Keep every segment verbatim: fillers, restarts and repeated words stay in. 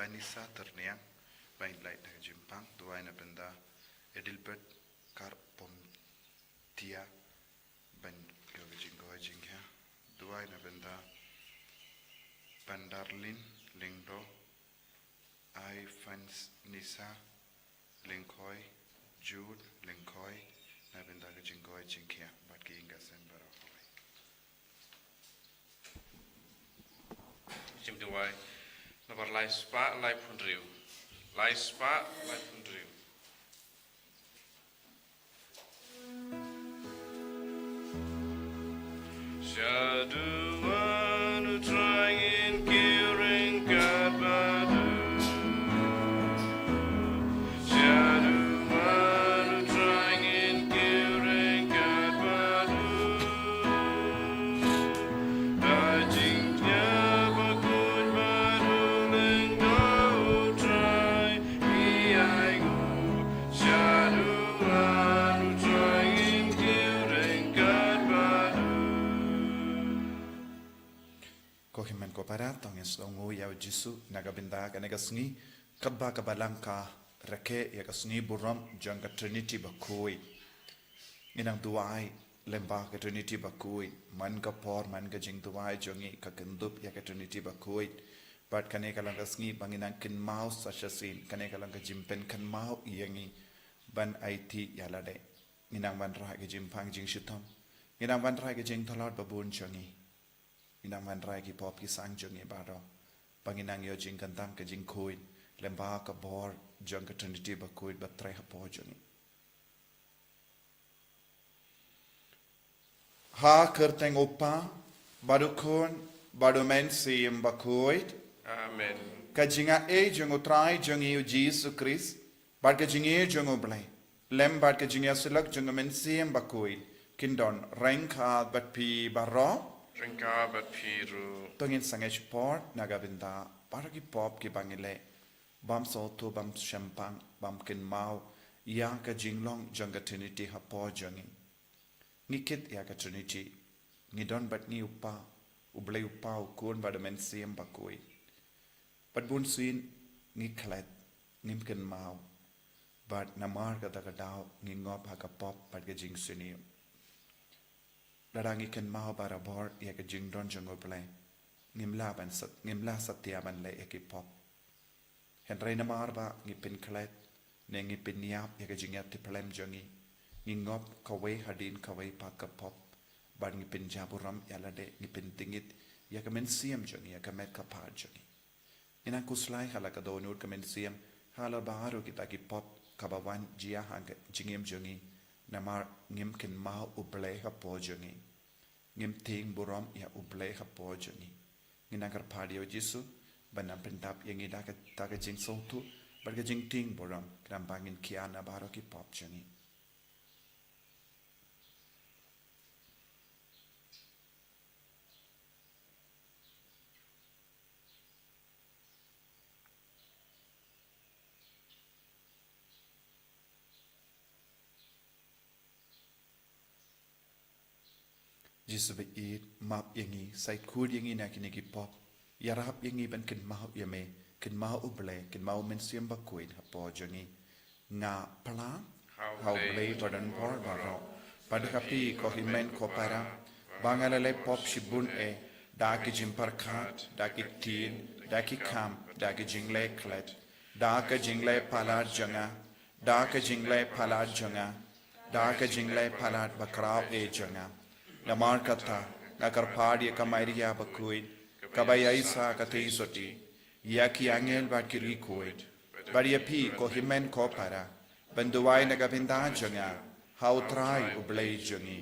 Anisa Tyrniang, ban leit na ka jingpang. Duwai na bynta Edelbert Karbomtia, ban ïoh ka jingkoit jingkhiah. Duwai na bynta Bandarlin Lyngdoh, Ai Fans Nisa Lyngkhoi, Jude Lyngkhoi, na bynta ka jingkoit jingkhiah bad ki ïing ka sem baroh kawei. Jingduwai. Nambar lai spah laiphew hynriew. Lai spah laiphew hynriew. Shaduh wan u Trai ngin kiew ryngkat bad u. Shaduh wan u Trai ngin kiew ryngkat bad u. Da jingkñia bakhuid bad u lyngdoh u Trai, ngi ainguh. Shaduh wan u Trai ngin kiew ryngkat bad u. Ko hynmen ko para, to ngin sngewnguh ïa u Jisu na ka bynta kane ka sngi, katba ka Balang ka rakhe ïa ka sngi burom jong ka Trinity bakhuid. Ngi nang duwai lyngba ka Trinity bakhuid, man ka por, man ka jingduwai jong ngi ka kyndup ïa ka Trinity bakhuid. Bad kane ka long ka sngi ba ngi nang kynmaw sa shisien, kane ka long ka jingpynkynmaw ïa ngi ban aiti ïa lade. Ngi nang wanrah ka jingpang jingshitom. Ngi nang wanrah ka jingtlot ba bun jong ngi. Ngi nang wanrah ki pop ki sang jong ngi baroh. Ba ngi nang ïoh jingkyntang ka jingkhuid lyngba ka bor jong ka Trinity bakhuid ba trei hapoh jong ngi. Ha kyrteng u Kpa, bad u Khun, bad u Mynsiem Bakhuid. Amen. Ka jingaiei jong u Trai jong ngi u Jisu Khrist, bad ka jingïeit jong u Blei, lem bad ka jingïasyllok jong u Mynsiem Bakhuid, kin don ryngkat bad phi baroh. Ryngkat bad phi ruh. To ngin sangeh shipor na ka bynta baroh ki pop kiba ngi leh, bym sngewthuh, bym shempang, bym kynmaw ïa ka jinglong jong ka Trinity hapoh jong ngi. Ngi kit ïa ka Trinity. Ngi don bad ngi u Kpa, u Blei u Kpa, u Khun bad u Mynsiem Bakhuid. Bad bunsien ngi klet, ngim kynmaw. Bad namar kata ka daw ngi ngop ha ka pop bad ka jingsniew. Lada ngi kynmaw barabor ïa ka jingdon jong u Blei, ngim lah ban sat, ngim lah satia ban leh ïa ki pop. Hynrei namar ba ngi pynklet ne ngi pynïap ïa ka jingïatiplem jong ngi, ngi ngop kawei hadien kawei pat ka pop, bad ngi pynjaburom ïa lade, ngi pyntngit ïa ka mynsiem jong ngi, ïa ka met ka phad jong ngi. Ngi nang khuslai ha la ka dohnud ka mynsiem ha la baroh kita ki pop kaba wan jia ha ka jingim jong ngi, namar ngim kynmaw u Blei hapoh jong ngi. Ngim tieng burom ïa u Blei hapoh jong ngi. Ngi nang kyrpad ïa u Jisu ban nang pyndap ïa ngi da kata ka jingsngewthuh bad ka jingtieng burom, khnang ba ngin khia na baroh ki pop jong ngi. Jisu ba ïeit, map ïa ngi, sait khuid ïa ngi na kine ki pop. Ïarap ïa ngi ban kynmaw ïa me, kynmaw u Blei, kynmaw u Mynsiem Bakhuid hapoh jong ngi. Nga phla ha u Blei badonbor baroh, bad ha phi ko hynmen ko para, ba nga la leh pop shibun eh, da ki jingpyrkhat, da ki ktien, da ki kam, da ki jingleh klet, da ka jingleh palat jong nga, da ka jingleh palat jong nga, da ka jingleh palat bakhraw eh jong nga. Namar kata, nga kyrpad ïa ka Maria bakhuid, kaba ïaishah katei sotti, ïa ki angel bad ki riewkhuid, bad ïa phi ko hynmen ko para, ban duwai na ka bynta jong nga ha u Trai u Blei jong ngi.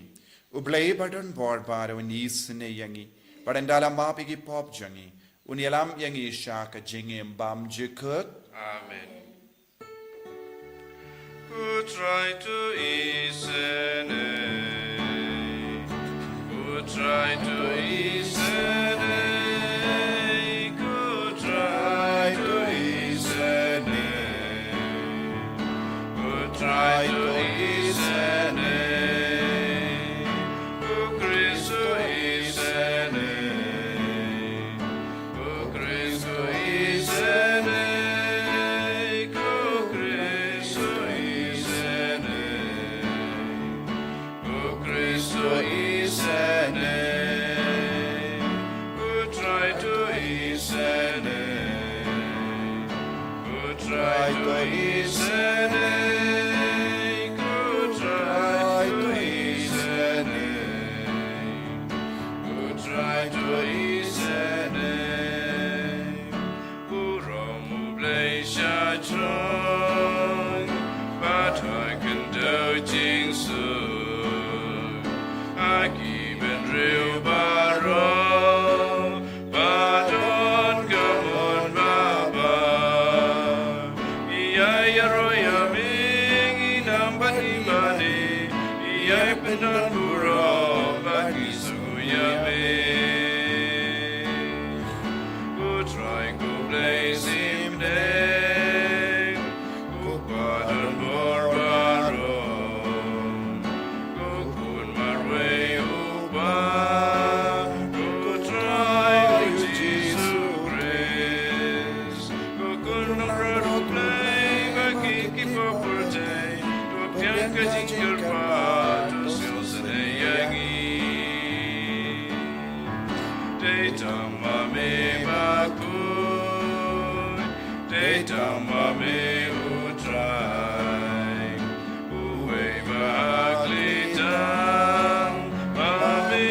U Blei badonbor baroh un isynei ïa ngi, bad ynda la map ïa ki pop jong ngi, un ïalam ïa ngi sha ka jingim bymjukut. Amen. Ko Trai to isynei, ko Trai to isynei, ko Trai to isynei, ko Trai to isynei, ko Khrist to isynei, ko Khrist to isynei. Tang ma me bakhuid, te tang ma me U Trai, uwei ba hap khlei tang, ma me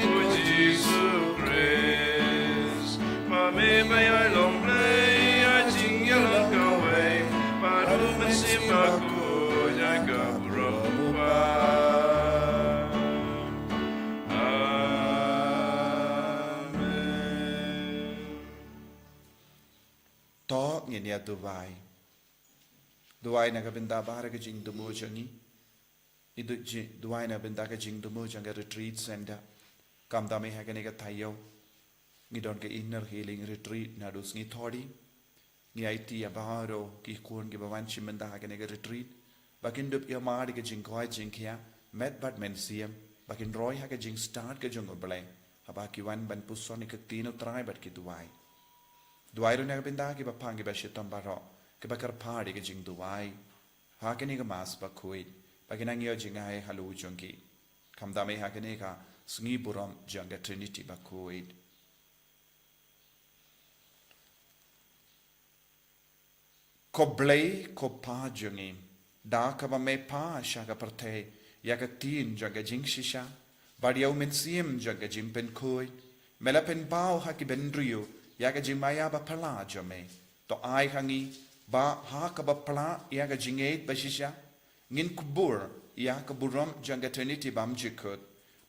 U Jisu Khrist, ma me ba ïai long Blei ïa jingïalang kawei bad U Mynsiem Bakhuid ïa ka burom U Kpa. Amen. To ngin ïa duwai. Duwai na ka bynta baroh ka jingthmu jong ngi. Ngi du-, ji-, duwai na ka bynta ka jingthmu jong ka retreat center. Kumta me ha kane ka taïew ngi don ka inner healing retreat naduh sngi Thohdieng. Ngi aiti ïa baroh ki khun kiba wan shim bynta ha kane ka retreat ba kin dup ïa mar ka jingkoit jingkhiah met bad mynsiem, ba kin roi ha ka jingstad ka jong U Blei haba ki wan ban puson ïa ka ktien U Trai bad ki duwai. Duwai ruh na ka bynta kiba pang kiba shitom baroh kiba kyrpad ïa ka jingduwai ha kane ka Mass bakhuid, ba kin nang ïoh jngai halor jong ki. Kumta me ha kane ka sngi burom jong ka Trinity bakhuid. Ko Blei, ko Kpa jong ngi, da kaba me phah sha ka pyrthei ïa ka ktien jong ka jingshisha bad ïa U Mynsiem jong ka jingpynkhuid, me la pynpaw ha ki bynriew ïa ka jingmaïa baphylla jong me. To ai ha ngi ba ha kaba phylla ïa ka jingïeit bashisha ngin kbur ïa ka burom jong ka Trinity bymjukut,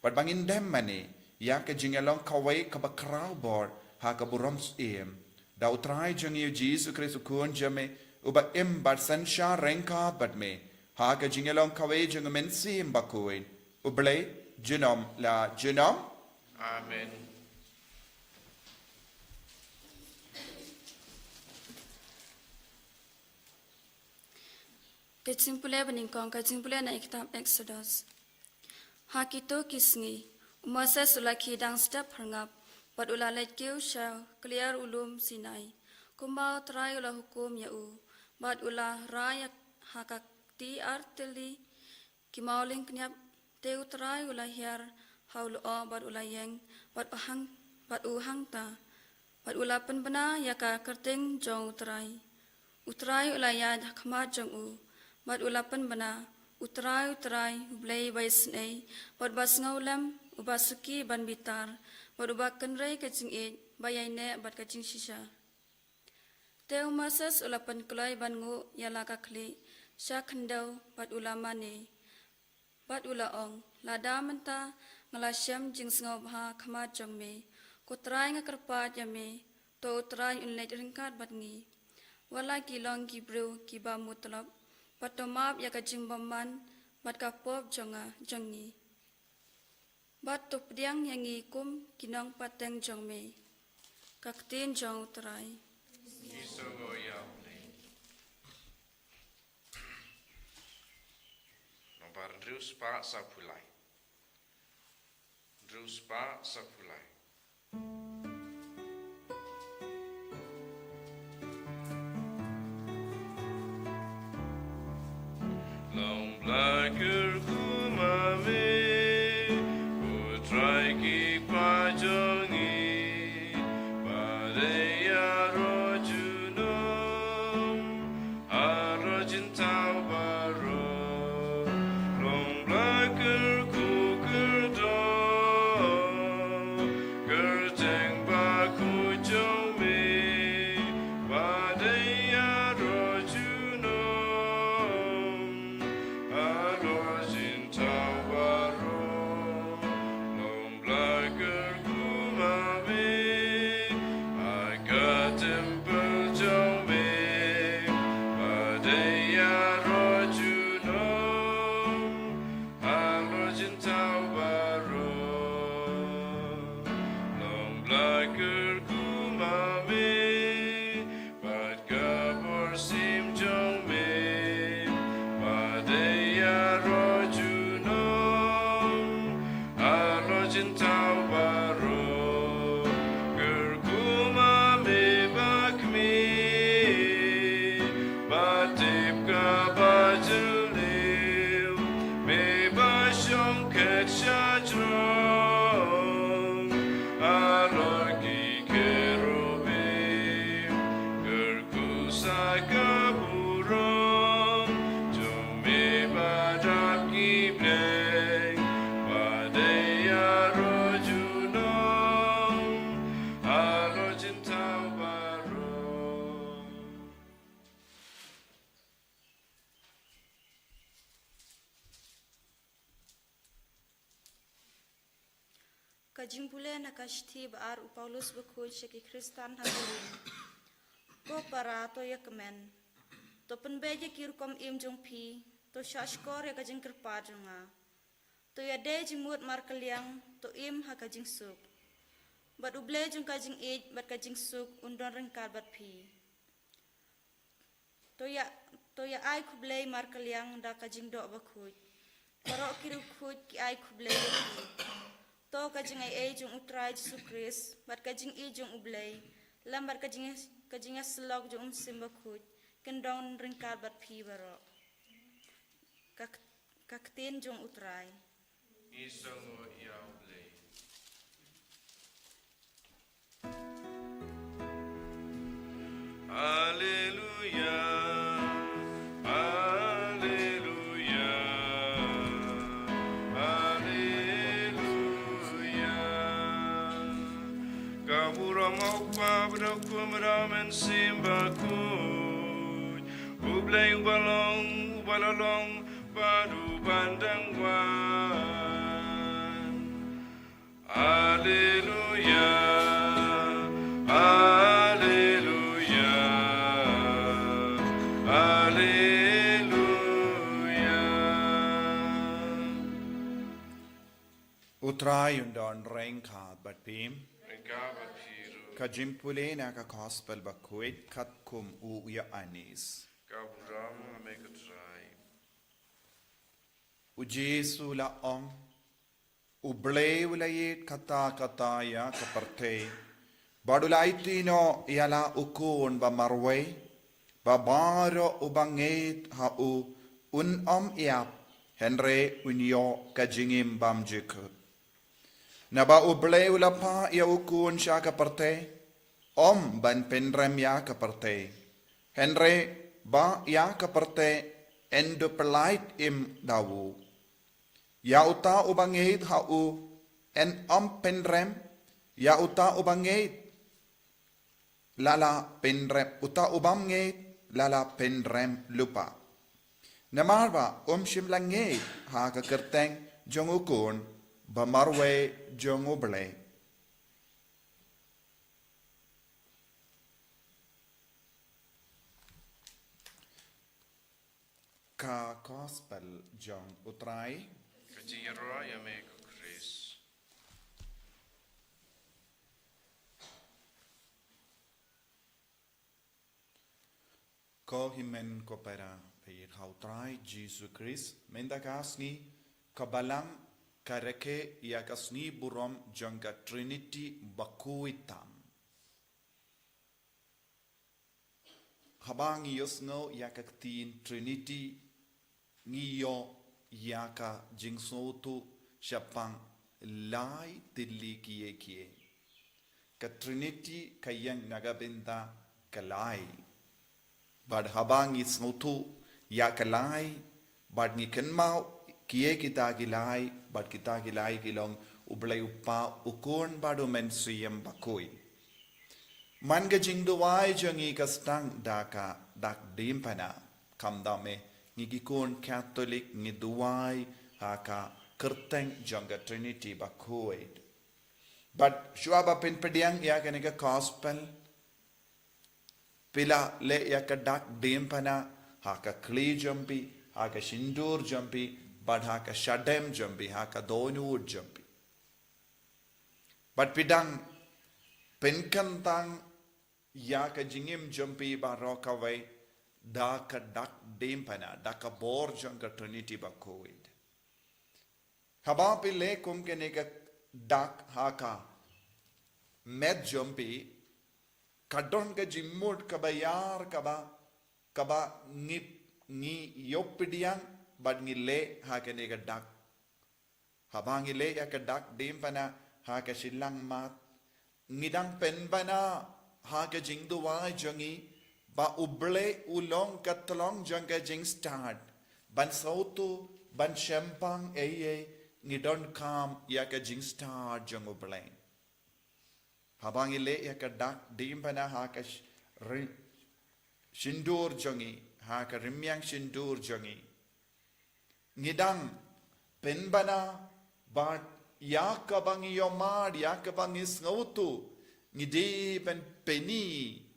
bad ba ngin dem mane ïa ka jingïalong kawei kaba khraw bor ha ka burom syiem. Da U Trai jong ngi U Jisu Khrist U Khun jong me, uba im bad synshar ryngkat bad me ha ka jingïalong kawei jong U Mynsiem Bakhuid, U Blei junom la junom. Amen. Ka jingpule banyngkong, ka jingpule na ka kitab Exodus. Ha kito ki sngi, u Moses u la khie dang step pyrngap, bad u la leit kiew sha kliar u lum Sinai. Kumba U Trai u la hukum ïa u, bad u la rai ha ka kti ar tylli ki mawlyngkniap, te U Trai u la hiar ha u lyoh bad u la ïeng, bad u hang, bad u hangta, bad u la pynbna ïa ka kyrteng jong U Trai. U Trai u la ïaid ha khmat jong u, bad u la pynbna, U Trai, U Trai, U Blei uba isynei, bad uba sngewlem, uba suki ban bitar, bad uba kynrei ka jingïeit ba ïaineh bad ka jingshisha. Te u Moses u la pynkloi ban nguh ïa la ka khlieh sha khyndew, bad u la mane. Bad u la ong, lada mynta nga la shem jingsngewbha ha khmat jong me, ko Trai, nga kyrpad ïa me, to U Trai un leit ryngkat bad ngi. Wat la ki long ki briew kiba mut tlop, bad to map ïa ka jingbymman bad ka pop jong nga, jong ngi. Bad to pdiang ïa ngi kum ki nongpateng jong me. Ka ktien jong U Trai. Ngi sngew ïa U Blei. Nombar hynriew spah sawphew lai. Hynriew spah sawphew lai. Long Blei kyrkhu ma me, U Trai ki Kpa jong ngi, ba dei ïaroh junom halor jingthaw baroh. Long Blei kyrkhu kyrdoh, kyrteng bakhuid jong me, ba dei ïaroh junom halor jingthaw baroh. Long Blei kyrkhu ma me ha ka templ jong me, ba dei ïaroh junom halor jingthaw baroh. Long Blei kyrkhu ma me, bad ka bor sim jong me, ba dei ïaroh junom halor jingthaw baroh. Kyrkhu ma me ba khmih, ba tip kaba jylliew, me ba shong khet shajrong halor Ka jingpule na ka shithi ba ar u Paulus bakhuid sha ki Khristan ha Korinth. Ko para, to ïa kmen. To pynbeit ïa ki rukom im jong phi. To shahshkor ïa ka jingkyrpad jong nga. To ïadei jingmut markylliang, to im ha ka jingsuk. Bad U Blei jong ka jingïeit bad ka jingsuk un don ryngkat bad phi. To ïa, to ïa ai khublei markylliang da ka jingdoh bakhuid. Baroh ki riewkhuid ki ai khublei ïa phi. To ka jingaiei jong U Trai Jisu Khrist bad ka jingïeit jong U Blei, lem bad ka jing, ka jingïasyllok jong U Mynsiem Bakhuid, kin don ryngkat bad phi baroh. Ka, ka ktien jong U Trai. Ngi sngewbha ïa U Blei. Alleluia, alleluia, alleluia. Ka burom ha U Kpa bad ha U Khun bad ha U Mynsiem Bakhuid. U Blei uba long, uba la long, bad uban dang wan. Alleluia, alleluia, alleluia. U Trai un don ryngkat bad phi. Ryngkat bad phi ruh. Ka jingpule na ka Gospel bakhuid katkum u Ïoannis. Ka burom ha me ko Trai. U Jisu u la ong, U Blei u la ïit katta katta ïa ka pyrthei, bad u la aiti noh ïa la u Khun ba marwei, ba baroh uba ngeit ha u un ym ïap, hynrei un ïoh ka jingim bymjukut. Naba U Blei u la phah ïa u Khun sha ka pyrthei, ym ban pynrem ïa ka pyrthei, hynrei ba ïa ka pyrthei yn da pyllait im da u. Ïa uta uba ngeit ha u yn ym pynrem, ïa uta uba ngeit la la pynrem, uta u bym ngeit la la pynrem lypa, namar ba um shym la ngeit ha ka kyrteng jong u Khun ba marwei jong U Blei. Ka Gospel jong U Trai. Ka jingïaroh ïa me ko Khrist. Ko hynmen ko para, peit ha U Trai Jisu Khrist, mynta ka sngi ka Balang ka rakhe ïa ka sngi burom jong ka Trinity bakhuid tam. Haba ngi ïohsngew ïa ka ktien Trinity, ngi ïoh ïa ka jingsngewthuh shaphang lai tylli kiei kiei. Ka Trinity ka ïeng na ka bynta ka lai. Bad haba ngi sngewthuh ïa ka lai, bad ngi kynmaw kiei kita ki lai, bad kita ki lai ki long U Blei U Kpa, U Khun bad U Mynsiem Bakhuid. Man ka jingduwai jong ngi ka sdang da ka dak diengphna, khamtam eh ngi ki khun Katholik ngi duwai ha ka kyrteng jong ka Trinity bakhuid. Bad shuwa ba pynpdiang ïa kane ka Gospel, phi la leh ïa ka dak diengphna ha ka khlieh jong phi, ha ka shyntur jong phi, bad ha ka shadem jong phi, ha ka dohnud jong phi. Bad phi dang pynkyntang ïa ka jingim jong phi baroh kawei da ka dak diengphna, da ka bor jong ka Trinity bakhuid. Haba phi leh kum kane ka dak ha ka met jong phi, ka don ka jingmut kaba ïar kaba, kaba ngi, ngi ïoh pdiang bad ngi leh ha kane ka dak. Haba ngi leh ïa ka dak diengphna ha ka shilliang mat, ngi dang pynbna ha ka jingduwai jong ngi ba U Blei u long ka tlong jong ka jingstad. Ban sngewthuh, ban shemphang ei ei, ngi donkam ïa ka jingstad jong U Blei. Haba ngi leh ïa ka dak diengphna ha ka sh-, ri-, shyntur jong ngi, ha ka rymmiang shyntur jong ngi, ngi dang pynbna bad Ïa kaba ngi ïohmad, ïa kaba ngi sngewthuh, ngi dei ban pyni,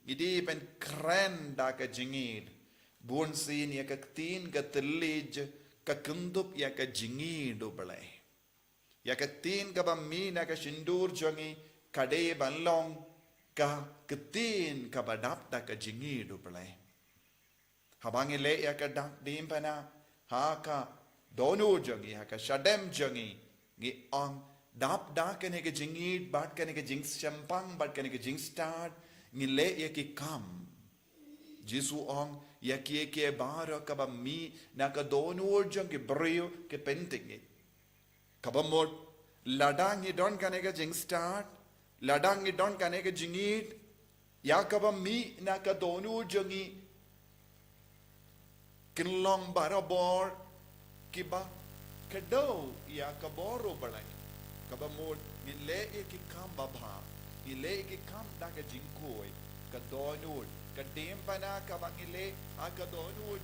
ngi dei ban kren da ka jingïeid. Bun sien ïa ka ktien ka thylliej ka kyndup ïa ka jingïeid U Blei. Ïa ka ktien kaba mih na ka shyntur jong ngi ka dei ban long ka ktien kaba dap da ka jingïeid U Blei. Haba ngi leh ïa ka dak diengphna ha ka dohnud jong ngi, ha ka shadem jong ngi, ngi ong dap da kane ka jingïeid bad kane ka jingshemphang bad kane ka jingstad, ngi leh ïa ki kam. Jisu ong ïa kiei kiei baroh kaba mih na ka dohnud jong ki briew ki pyntngit. Kaba mut, lada ngi don kane ka jingstad, lada ngi don kane ka jingïeid, ïa kaba mih na ka dohnud jong ngi kin long barabor kiba kdew ïa ka bor U Blei. Kaba mut, ngi leh ïa ki kam babha, ngi leh ïa ki kam da ka jingkhuid, ka dohnud, ka diengphna kaba ngi leh ha ka dohnud.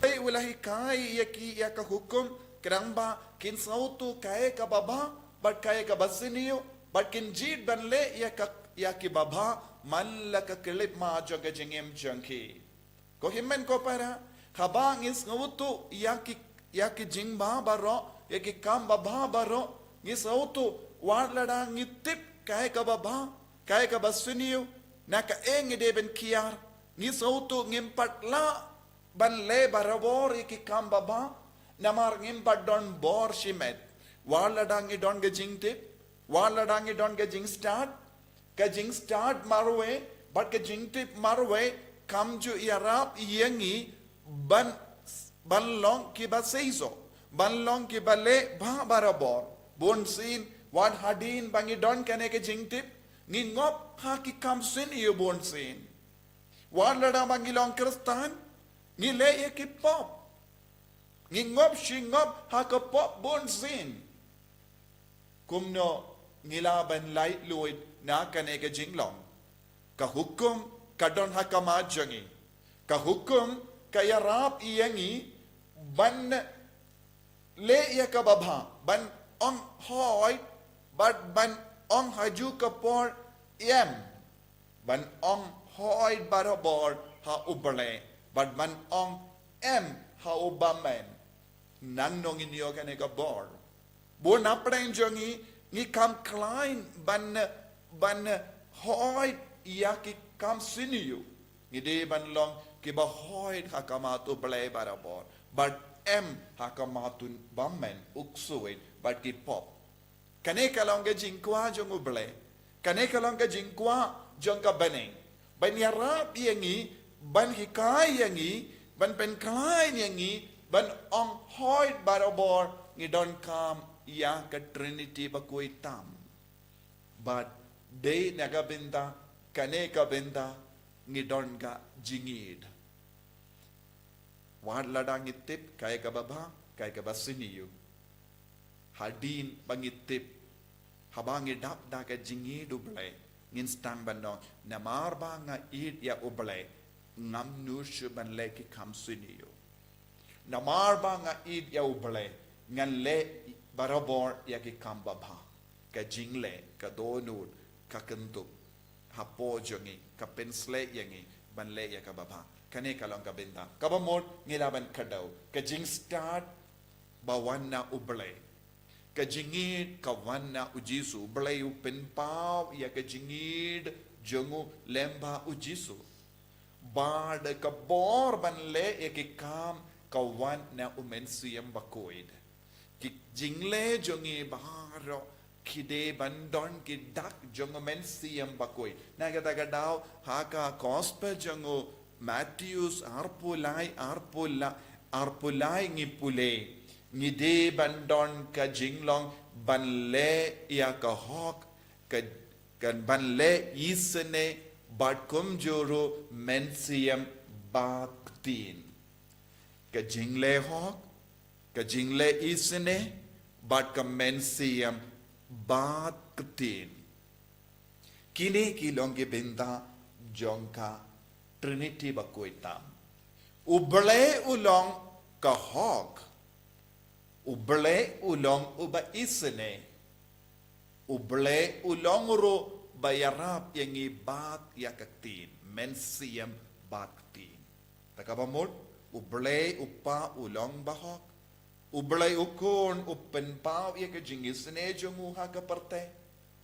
Hynrei u la hikai ïa ki ïa ka hukum, khnang ba kin sngewthuh kaei kaba bha bad kaei kaba sniew, bad kin jied ban leh ïa ka, ïa kiba bha man la ka khyllipmat jong ka jingim jong ki. Ko hynmen ko para, haba ngi sngewthuh ïa ki, ïa ki jingbha baroh, ïa ki kam babha baroh, ngi sngewthuh wat lada ngi tip kaei kaba bha, kaei kaba sniew, na kaei ngi dei ban kiar, ngi sngewthuh ngim pat lah ban leh barabor ïa ki kam babha, namar ngim pat don bor shimet. Wat lada ngi don ka jingtip, wat lada ngi don ka jingstad, ka jingstad marwei bad ka jingtip marwei kam ju ïarap ïa ngi ban, ban long kiba seisoh, ban long kiba leh bha barabor. Bun sien, wat hadien ba ngi don kane ka jingtip, ngi ngop ha ki kam sniew bun sien. Wat lada ba ngi long Khristan, ngi leh ïa ki pop. Ngi ngop shi ngop ha ka pop bun sien. Kumno ngi lah ban laitluid na kane ka jinglong? Ka hukum ka don ha khmat jong ngi. Ka hukum ka ïarap ïa ngi ban leh ïa kaba bha, ban ong hooid, bad ban ong ha ju ka por em, ban ong hooid barabor ha U Blei, bad ban ong em ha u bymman. Nangno ngin ïoh kane ka bor? Bun na pdeng jong ngi, ngi kham khlaiñ ban, ban hooid ïa ki kam sniew. Ngi dei ban long kiba hooid ha khmat U Blei barabor, bad em ha khmat u bymman, u ksuid bad ki pop. Kane ka long ka jingkwah jong U Blei. Kane ka long ka jingkwah jong ka bneng. Ban ïarap ïa ngi, ban hikai ïa ngi, ban pynkhlaiñ ïa ngi, ban ong hooid barabor ngi donkam ïa ka Trinity bakhuid tam. Bad dei na ka bynta kane ka bynta ngi don ka jingïeid. Wat lada ngi tip kaei kaba bha, kaei kaba sniew. Hadien ba ngi tip, haba ngi dap da ka jingïeid U Blei, ngin sdang ban ong, namar ba nga ïeid ïa U Blei, ngam nud shuh ban leh ki kam sniew. Namar ba nga ïeid ïa U Blei, ngan leh barabor ïa ki kam babha. Ka jingleh, ka dohnud, ka kyndup hapoh jong ngi, ka pynshlei ïa ngi ban leh ïa kaba bha. Kane ka long ka bynta. Kaba mut ngi lah ban kdew, ka jingstad ba wan na U Blei. Ka jingngeit ka wan na U Jisu. U Blei u pynpaw ïa ka jingngeit jong u lyngba U Jisu. Bad ka bor ban leh ïa ki kam ka wan na U Mynsiem Bakhuid. Ki jingleh jong ngi baroh ki dei ban don ki dak jong U Mynsiem Bakhuid. Na kata ka daw ha ka gospel jong u Mathaios arphew lai, arphew lai, arphew lai ngi pule. Ngi dei ban don ka jinglong ban leh ïa ka hok, ka, ka ban leh isynei bad kumjuh ruh Mynsiem Bakhuid. Ka jingleh hok, ka jingleh isynei bad ka Mynsiem Bakhuid. Kine ki long ki bynta jong ka Trinity Bakhuid tam. U Blei u long ka hok. U Blei u long uba isynei. U Blei u long ruh ba ïarap ïa ngi bad ïa ka ktien, Mynsiem bad ktien. Te kaba mut, U Blei u Kpa u long ba hok. U Blei u Khun u pynpaw ïa ka jingisynei jong u ha ka pyrthei.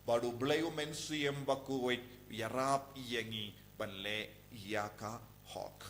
Bad U Blei U Mynsiem Bakhuid u ïarap ïa ngi ban leh ïa ka hok,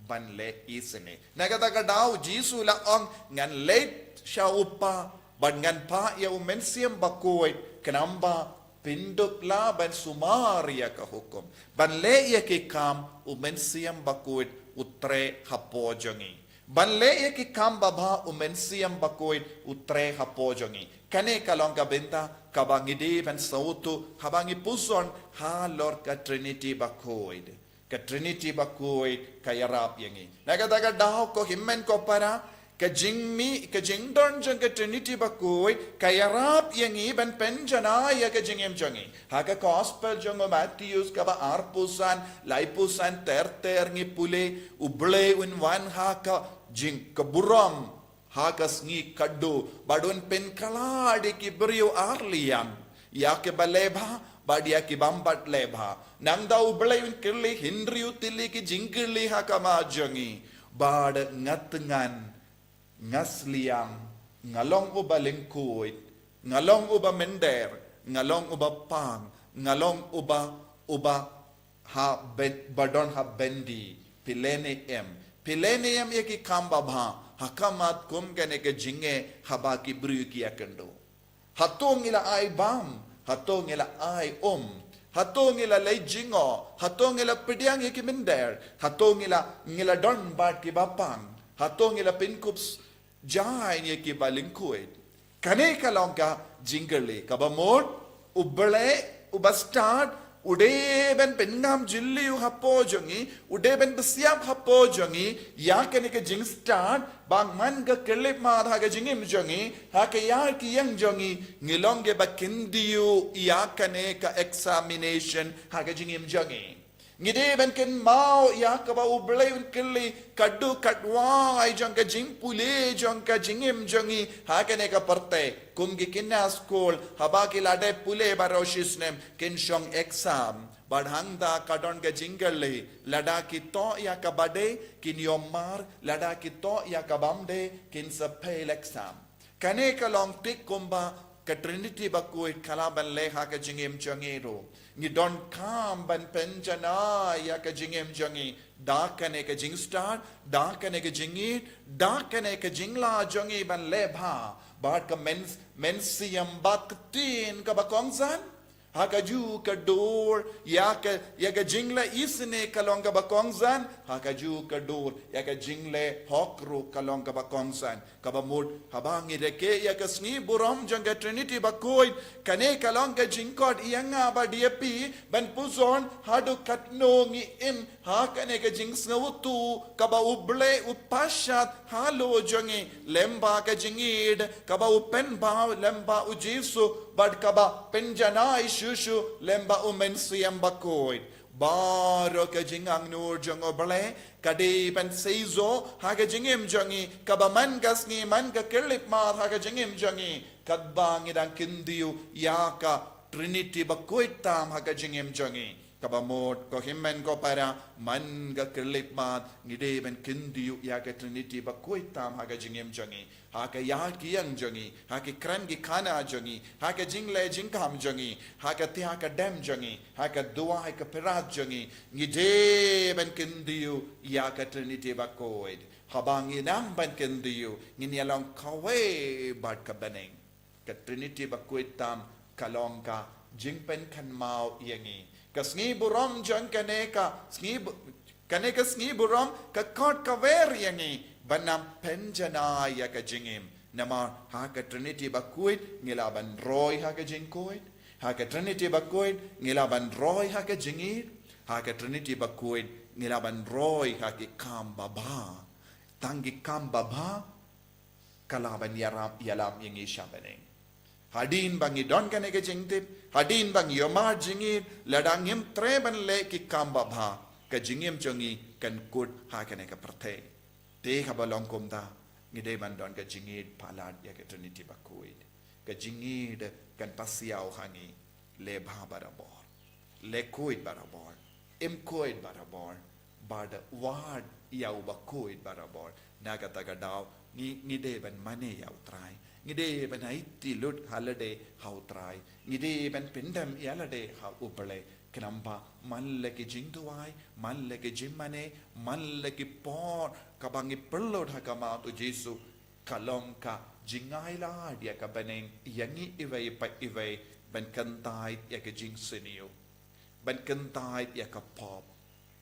ban leh isynei. Na kata ka daw Jisu la ong, ngan leit sha U Kpa bad ngan phah ïa U Mynsiem Bakhuid, khnang ba phin dup lah ban sumar ïa ka hukum. Ban leh ïa ki kam U Mynsiem Bakhuid u treh hapoh jong ngi. Ban leh ïa ki kam babha U Mynsiem Bakhuid u treh hapoh jong ngi. Kane ka long ka bynta kaba ngi dei ban sngewthuh haba ngi pyrshang halor ka Trinity Bakhuid. Ka Trinity Bakhuid ka ïarap ïa ngi. Na kata ka daw ko hynmen ko para, ka jingmih, ka jingdon jong ka Trinity Bakhuid ka ïarap ïa ngi ban pynjanai ïa ka jingim jong ngi. Ha ka gospel jong u Mathaios kaba arphew san, laiphew san ter ter ngi pule, U Blei un wan ha ka jing, ka burom, ha ka sngi khatduh, bad un pynkhlad ïa ki briew ar liang, ïa kiba leh bha bad ïa ki bym pat leh bha. Nangta U Blei un kylli hynriew tylli ki jingkylli ha khmat jong ngi, bad nga thngan, nga sliang, nga long uba lyngkhuid, nga long uba mynder, nga long uba pang, nga long uba, uba ha ben, ba don ha byndi, phi leh ne em, phi leh ne em ïa ki kam babha ha khmat kum kane ka jingeh haba ki briew ki ïakynduh? Hato ngi la ai bam, hato ngi la ai um, hato ngi la leit jngoh, hato ngi la pdiang ïa ki mynder, hato ngi la, ngi la don bad kiba pang, hato ngi la pynkup jaiñ ïa kiba lyngkhuid? Kane ka long ka jingkylli. Kaba mut, U Blei uba stad u dei ban pynngam jylliew hapoh jong ngi, u dei ban pynsiap hapoh jong ngi ïa kane ka jingstad, ba man ka khyllipmat ha ka jingim jong ngi, ha ka ïaid ka ïeng jong ngi, ngi long kiba kyntiew ïa kane ka examination ha ka jingim jong ngi. Ngi dei ban kynmaw ïa kaba U Blei un kylli katto katne jong ka jingpule jong ka jingim jong ngi ha kane ka pyrthei. Kum ki khynnah skul, haba ki la dep pule baroh shi snem, kin shong exam. Bad hangta ka don ka jingkylli, lada ki thoh ïa kaba dei, kin ïoh mark, lada ki thoh ïa ka bym dei, kin sa fail exam. Kane ka long thik kumba ka Trinity Bakhuid ka lah ban leh ha ka jingim jong ngi ruh. Ngi donkam ban pynjanai ïa ka jingim jong ngi da kane ka jingstad, da kane ka jingïeit, da kane ka jinglah jong ngi ban leh bha bad ka myn, mynsiem bad ka ktien kaba kongsan. Ha kajuh ka dur, ïa ka, ïa ka jingleh isynei ka long kaba kongsan, ha kajuh ka dur, ïa ka jingleh hok ruh ka long kaba kongsan. Kaba mut, haba ngi rakhe ïa ka sngi burom jong ka Trinity Bakhuid, kane ka long ka jingkhot ïa nga bad ïa phi, ban pyrshang haduh katno ngi im ha kane ka jingsngewthuh kaba U Blei u pynshad halor jong ngi, lyngba ka jingïeit kaba u pynpaw lyngba U Jisu, bad kaba pynjanai shuh shuh lyngba U Mynsiem Bakhuid. Baroh ka jingangnud jong U Blei ka dei ban seisoh ha ka jingim jong ngi, kaba man ka sngi, man ka khyllipmat ha ka jingim jong ngi, katba ngi dang kyntiew ïa ka Trinity Bakhuid tam ha ka jingim jong ngi. Kaba mut, ko hynmen ko para, man ka khyllipmat, ngi dei ban kyntiew ïa ka Trinity bakhuid tam ha ka jingim jong ngi, ha ka ïaid ki ïeng jong ngi, ha ki kren ki khana jong ngi, ha ka jingleh jingkam jong ngi, ha ka thiah ka dem jong ngi, ha ka duwai ka phirat jong ngi, ngi dei ban kyntiew ïa ka Trinity bakhuid. Haba ngi nang ban kyntiew, ngin ïa long kawei bad ka bneng. Ka Trinity bakhuid tam ka long ka jingpynkynmaw ïa ngi. Ka sngi burom jong kane ka sngi bu-, kane ka sngi burom ka khot ka wer ïa ngi ban nang pynjanai ïa ka jingim. Namar ha ka Trinity bakhuid ngi lah ban roi ha ka jingkhuid. Ha ka Trinity bakhuid ngi lah ban roi ha ka jingïeid. Ha ka Trinity bakhuid ngi lah ban roi ha ki kam babha. Tang ki kam babha ka lah ban ïarap ïalam ïa ngi sha bneng. Hadien ba ngi don kane ka jingtip, hadien ba ngi ïohmad jingïeid, lada ngim treh ban leh ki kam babha, ka jingim jong ngi kan kut ha kane ka pyrthei. Te haba long kumta, ngi dei ban don ka jingïeid palat ïa ka Trinity bakhuid. Ka jingïeid kan pasiaw ha ngi, leh bha barabor, leh khuid barabor, im khuid barabor, bad wad ïa u bakhuid barabor. Na kata ka daw, ngi, ngi dei ban mane ïa U Trai. Ngi dei ban aiti lut ha lade ha U Trai. Ngi dei ban pyndem ïa lade ha U Blei. Khnang ba man la ki jingduwai, man la ki jingmane, man la ki por kaba ngi pynlut ha khmat U Jisu, ka long ka jingai lad ïa ka bneng ïa ngi iwei pa iwei ban kyntait ïa ka jingsniew, ban kyntait ïa ka pop,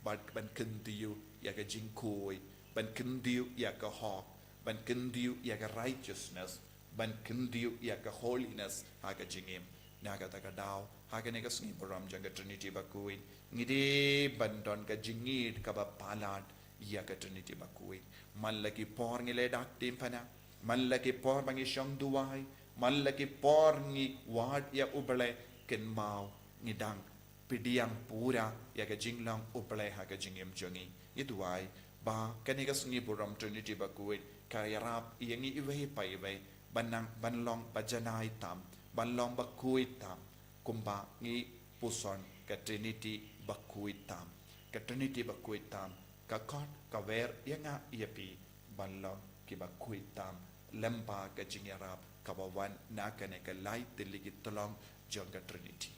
ban, ban kyntiew ïa ka jingkhuid, ban kyntiew ïa ka hok, ban kyntiew ïa ka righteousness, ban kyntiew ïa ka holiness ha ka jingim. Na kata ka daw, ha kane ka sngi burom jong ka Trinity bakhuid, ngi dei ban don ka jingïeid kaba palat ïa ka Trinity bakhuid. Man la ki por ngi leh dak tim phana, man la ki por ba ngi shong duwai, man la ki por ngi wad ïa U Blei, kynmaw ngi dang pdiang pura ïa ka jinglong U Blei ha ka jingim jong ngi. Ngi duwai ba kane ka sngi burom Trinity bakhuid ka ïarap ïa ngi iwei pa iwei ban nang, ban long bajanai tam, ban long bakhuid tam, kumba ngi puson ka Trinity bakhuid tam. Ka Trinity bakhuid tam ka khot ka wer ïa nga ïa phi ban long kiba khuid tam lyngba ka jingïarap kaba wan na kane ka lai tylli ki tyllong jong ka Trinity.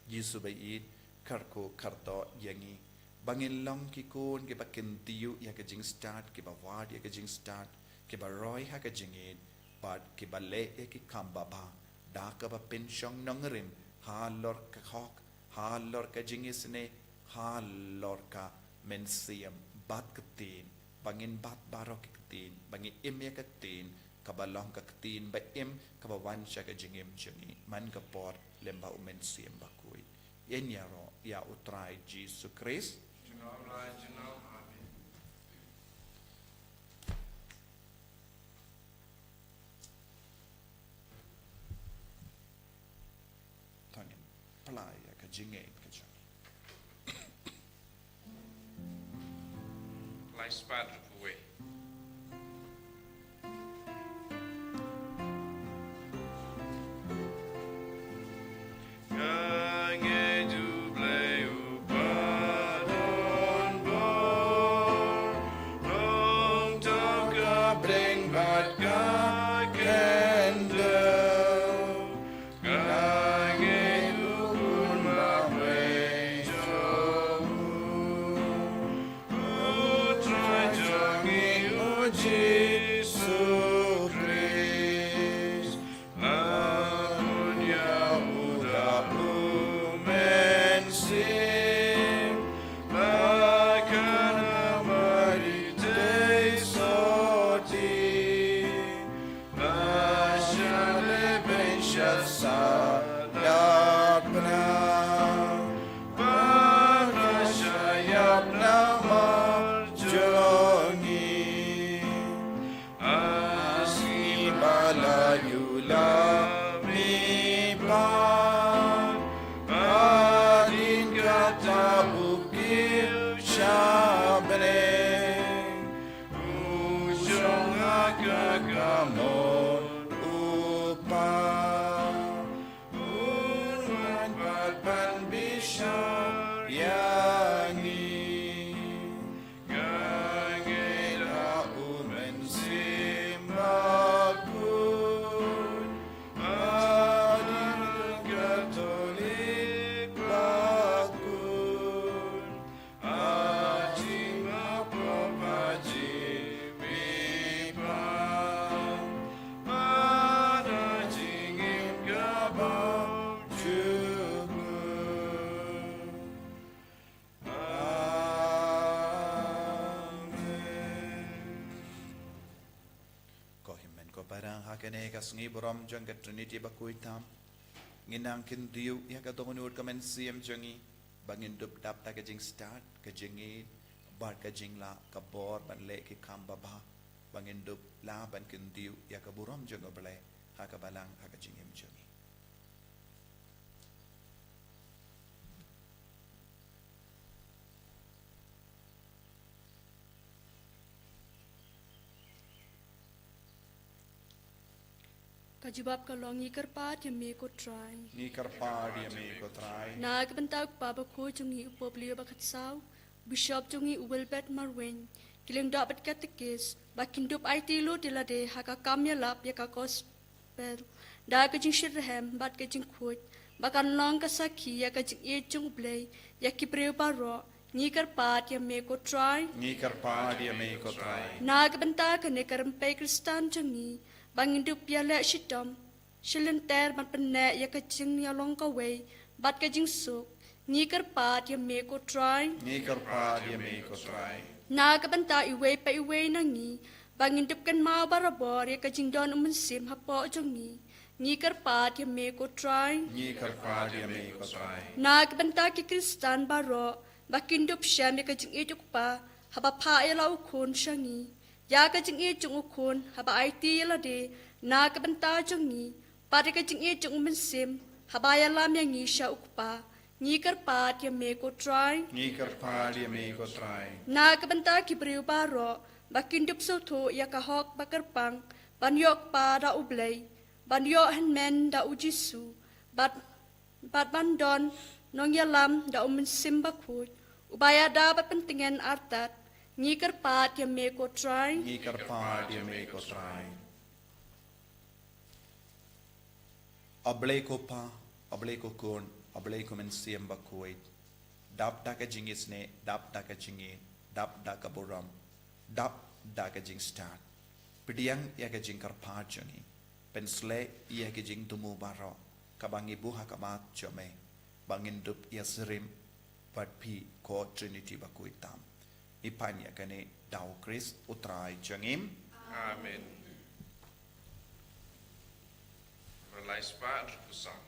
Jisu ba ïeit, kyrkhu kyrdoh ïa ngi ba ngin long ki khun kiba kyntiew ïa ka jingstad, kiba wad ïa ka jingstad, kiba roi ha ka jingïeid, bad kiba leh ïa ki kam babha da kaba pynshong nongrim halor ka hok, halor ka jingisynei, halor ka mynsiem. Bad ka ktien, ba ngin bat baroh ki ktien, ba ngi im ïa ka ktien kaba long ka ktien ba im, kaba wan sha ka jingim jong ngi man ka por lyngba U Mynsiem Bakhuid. Ïaroh ïa U Trai Jisu Khrist. Junom la junom. Amen. To ngin plie ïa ka jingïeid ka jong ngi. Lai spah hynriew phew wei. Ka ngeit U Blei uba don bor, long tang ka bneng bad ka khyndew. Ka ngeit U Khun Bapher jong U, U Trai jong ngi U Jisu Khrist. La bun ïa U da U Mynsiem, la kane Mari te sotti, la shah lehbeiñ sha salat Pnar, bad la shah ïap namar jong ngi. Ha sngi ba la ïoh la mihpat, hadien kata U kiew sha bneng, U shong ha ka kamon U Kpa. Un wan pat ban bishar Kane ka sngi burom jong ka Trinity bakhuid tam, ngin nang kyntiew ïa ka dohnud ka mynsiem jong ngi, ba ngin dup dap da ka jingstad, ka jingïeit bad ka jinglah ka bor ban leh ki kam babha, ba ngin dup lah ban kyntiew ïa ka burom jong U Blei ha ka balang, ha ka jingim jong ngi. Ka jubab ka long: Ngi kyrpad ïa me ko Trai. Ngi kyrpad ïa me ko Trai. Na ka bynta u Kpa bakhuid jong ngi u Pope Leo ba khatsaw, Bishop jong ngi u Wilbert Marwein, ki lyngdoh bad katekis, ba kin dup aiti lut ïa lade ha ka kam ïalap ïa ka gospel da ka jingshitrhem bad ka jingkhuid, ba kan long ka sakhi ïa ka jingïeit jong U Blei ïa ki briew baroh. Ngi kyrpad ïa me ko Trai. Ngi kyrpad ïa me ko Trai. Na ka bynta kane ka rympei Khristan jong ngi, ba ngin dup ïaleh shitom shilynter ban pynneh ïa ka jingïalong kawei bad ka jingsuk, ngi kyrpad ïa me ko Trai. Ngi kyrpad ïa me ko Trai. Na ka bynta iwei pa iwei na ngi, ba ngin dup kynmaw barabor ïa ka jingdon U Mynsiem hapoh jong ngi, ngi kyrpad ïa me ko Trai. Ngi kyrpad ïa me ko Trai. Na ka bynta ki Khristan baroh, ba kin dup shem ïa ka jingïeit U Kpa haba phah ïa la U Khun sha ngi, ïa ka jingïeit jong U Khun haba aiti ïa lade na ka bynta jong ngi, bad ïa ka jingïeit jong U Mynsiem haba ïalam ïa ngi sha U Kpa, ngi kyrpad ïa me ko Trai. Ngi kyrpad ïa me ko Trai. Na ka bynta ki briew baroh, ba kin dup sngewthuh ïa ka hok ba kyrpang ban ïoh kpa da U Blei, ban ïoh hynmen da U Jisu, bad bad ban don nongïalam da U Mynsiem Bakhuid, uba ïada bad pyntngen artat, ngi kyrpad ïa me ko Trai. Ngi kyrpad ïa me ko Trai. A Blei ko Pa, A Blei ko Khun, A Blei ko Mynsiem Bakhuid. Dap da ka jingisynei, dap da ka jingïeit, dap da ka burom, dap da ka jingstad. Pdiang ïa ka jingkyrpad jong ngi. Pynshlei ïa ka jingthmu baroh kaba ngi buh ha khmat jong me, ba ngin dup ïasyriem bad phi ko Trinity bakhuid tam. Ngi pan ïa kane da U Khrist U Trai jong ngi. Amen. Malai spah dru kusam.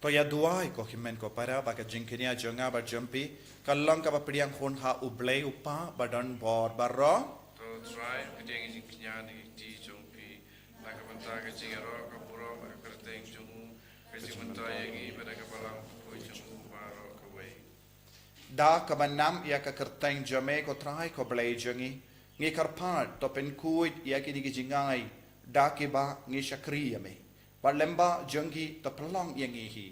To ïa duwai ko hynmen ko para, ba ka jingkñia jong nga bad jong phi kan long kaba pdiang hun ha U Blei U Kpa badonbor baroh. To Trai, pdiang ïa ka jingkñia na ka kti jong phi, na ka bynta ka jingïaroh, ka burom bad ka kyrteng jong u, ka jingmyntoi ïa ngi bad ïa ka balang bakhuid jong u baroh kawei. Da kaba nam ïa ka kyrteng jong me ko Trai ko Blei jong ngi, ngi kyrpad to pynkhuid ïa kine ki jingai da kiba ngi shakri ïa me. Bad lyngba jong ki to pynlong ïa ngi hi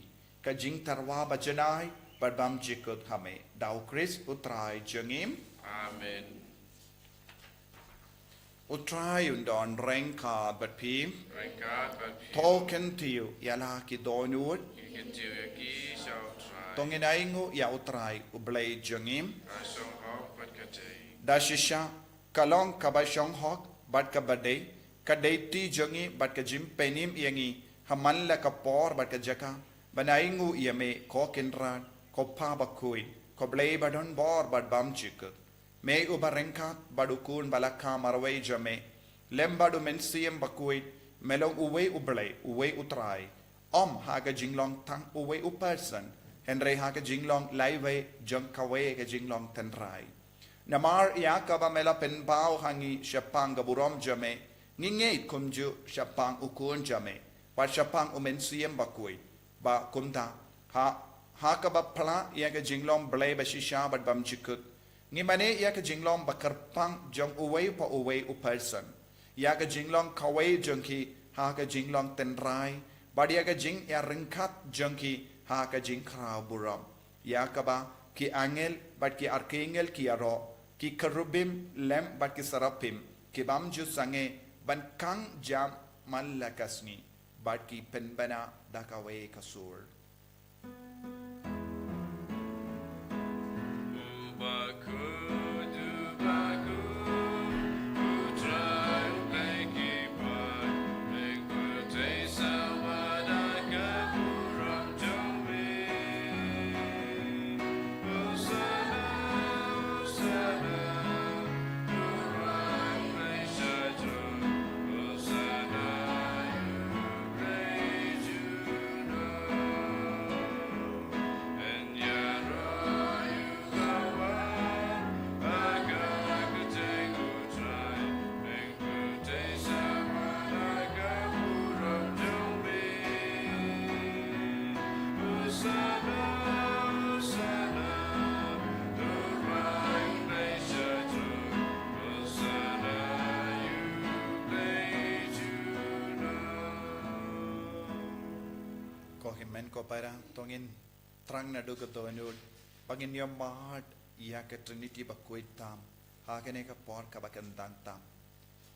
ka jingtyrwa bajanai bad bym jukut ha me, da U Khrist U Trai jong ngi. Amen. U Trai un don ryngkat bad phi. Ryngkat bad phi. To kyntiew ïa la ki dohnud. Ngi kyntiew ïa ki sha U Trai. To ngin ainguh ïa U Trai U Blei jong ngi. Ka shong hok bad ka dei. Da shisha Ka long kaba shong hok bad kaba dei, ka dei ti jong ngi bad ka jingpynim ïa ngi ha man la ka por bad ka jaka, ban ai nguh ïa me, ko Kynrad, ko Pa bakhuid, ko Blei ba don bor bad bymjukut. Me uba ryngkat bad u Khun ba la kha marwei jong me, lem bad u Mynsiem Bakhuid, me long uwei u Blei, uwei u Trai. Ym ha ka jinglong tang uwei u person, hynrei ha ka jinglong laiwei jong kawei ka jinglong tynrai. Namar ïa kaba me la pynpaw ha ngi shaphang ka burom jong me, ngi ngeit kumjuh shaphang u Khun jong me, bad shaphang u Mynsiem Bakhuid. Ba kumta, ha, ha kaba pla ïa ka jinglong Blei ba shisha bad bymjukut, ngi mane ïa ka jinglong ba kyrpang jong uwei pa uwei u person, ïa ka jinglong kawei jong ki ha ka jinglong tynrai, bad ïa ka jingïaryngkat jong ki ha ka jingkhraw burom. Ïa kaba ki angel bad ki arkangel ki ïaroh, ki kerubim lem bad ki serapim ki bym ju sangeh ban khang jam man la ka sngi, bad ki pynbna da kawei ka sur. Ko hynmen ko para, to ngin thrang naduh ka dohnud ba ngin ïohmad ïa ka Trinity bakhuid tam ha kane ka por kaba kyntang tam.